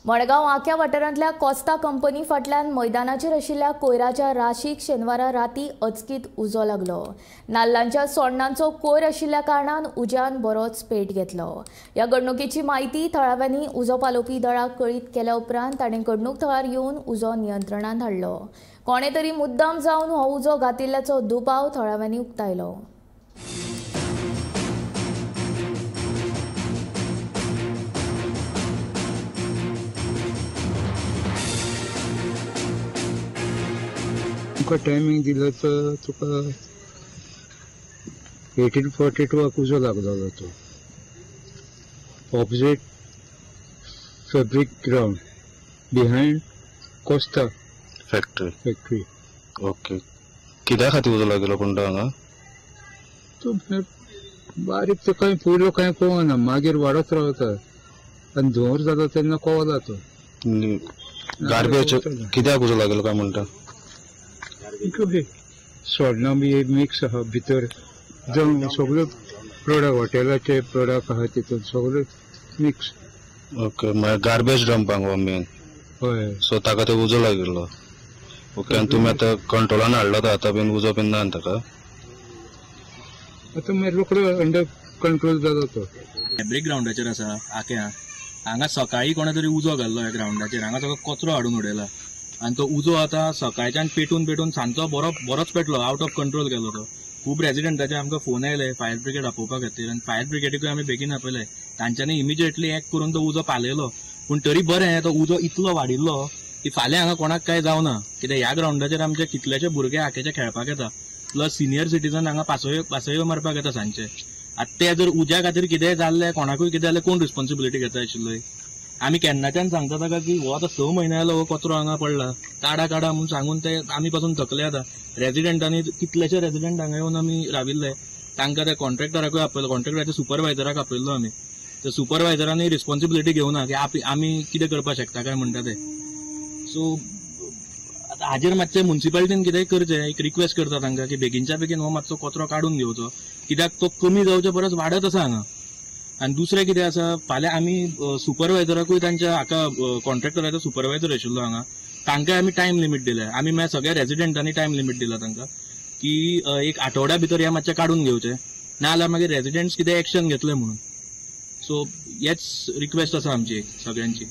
मडगांव आक्या वाठारांतल्या कोस्ता कंपनी फाटल्यान मैदानाचेर आशिल्ल्या कोयराच्या राशीक शेनवारा राती अचकीत उजो लागलो. नाल्लांच्या सोडणांचो कोयर आशिल्ल्या कारणान उज्यान बरोच पेट घेतलो. ह्या घडणुकेची म्हायती थळाव्यांनी उजो पालोवपी दळाक कळीत केल्या उपरांत ताणें घडणूक थळार येवन उजो नियंत्रणांत हाडलो. कोणे तरी मुद्दाम जावन हो उजो घातिल्ल्याचो दुबाव थळाव्यांनी उक्तायलो. तुका टायमींग दिलं तर तुका 1842 उजो लागलो तो opposite fabric ground behind Costa factory. Factory. Okay, कित्या खातीर उजो लागिल्लो कोण तो हांगा? तो बारीक तो कांय पयलो कांय कळना, मागीर वाडत रावता आनी धुंवर जाता तेन्ना कळला तो. गार्बेज कित्याक उजो लागिल्लो काय म्हणटा? सोडणां बी मिक्स आहा भितर, जावं सगळे प्रोडक्ट हॉटेलाचे प्रोडक्ट आहा तितून सगळे मिक्स. ओके, म्हळ्यार गार्बेज डंपांक हो मेन. हय, सो ताका ते उजो लागिल्लो. ओके, आनी तुमी आतां कंट्रोलान हाडलो तो आतां बीन उजो बीन ना ताका? आतां मागीर रोकडो अंडर कंट्रोल जालो तो. फॅब्रीक ग्रावंडाचेर आसा आक्या, हांगा सकाळी कोणा तरी उजो घाल्लो ह्या ग्रावंडाचेर. हांगा सगळो कचरो हाडून उडयला आनी तो उजो आतां सकाळच्यान पेटून पेटून सांजचो बरोच पेटलो, आवट ऑफ कंट्रोल गेलो तो. खूब रेजिडेंटाचे आमकां फोन आयले फायर ब्रिगेड आपोवपा खातीर आनी फायर ब्रिगेडीकूय आमी बेगीन आपयले. तांच्यांनी इमिजिएटली एक्ट करून तो उजो पालयलो. पूण तरी बरें तो उजो इतलो वाडिल्लो की फाल्यां हांगा कोणाक कांय जावना. कित्याक ह्या ग्रावंडाचेर आमचे कितलेशे भुरगे आकेचे खेळपाक येता, प्लस सिनियर सिटीजन हांगा पासयो मारपाक येता सांजचे. आतां ते जर उज्या खातीर कितेंय जाल्लें, कोणाकूय कितें जालें, कोण रिस्पॉन्सिबिलिटी घेता आशिल्ली? आमी केन्नाच्यान सांगता ताका की हो आतां 6 म्हयने जालो हो कचरो हांगा पडला, काडा काडा म्हूण सांगून ते आमी पासून थकले. आतां रेजिडेंटांनी कितलेशे रेजिडेंट हांगा येवन आमी राविल्ले, तांकां त्या कॉन्ट्रॅक्टराकूय आपयलो, कॉन्ट्रॅक्टराच्या सुपरवायजराक आपयल्लो आमी. त्या सुपरवायजरांनी रिस्पॉन्सिबिलिटी घेवना की आमी कितें करपाक शकता काय म्हणटा ते. सो आतां हाजेर मातशें मुन्सिपालिटीन कितेंय करचें, एक रिक्वेस्ट करता तांकां की बेगीनच्या बेगीन हो मातसो कचरो काडून घेवचो, कित्याक तो कमी जावचे परस वाडत आसा हांगा. आनी दुसरें कितें आसा, फाल्यां आमी सुपरवायजराकूय तांच्या हाका कॉन्ट्रॅक्टराचो सुपरवायजर आशिल्लो हांगा, तांकां आमी टायम लिमीट दिल्या. आमी मागीर सगळ्या रेजिडेंटांनी टायम लिमीट दिला तांकां की एक आठवड्या भितर हे मातशें काडून घेवचें, ना जाल्यार मागीर रेजिडेंट्स कितें एक्शन घेतले म्हणून. सो हेच रिक्वेस्ट आसा आमची सगळ्यांची.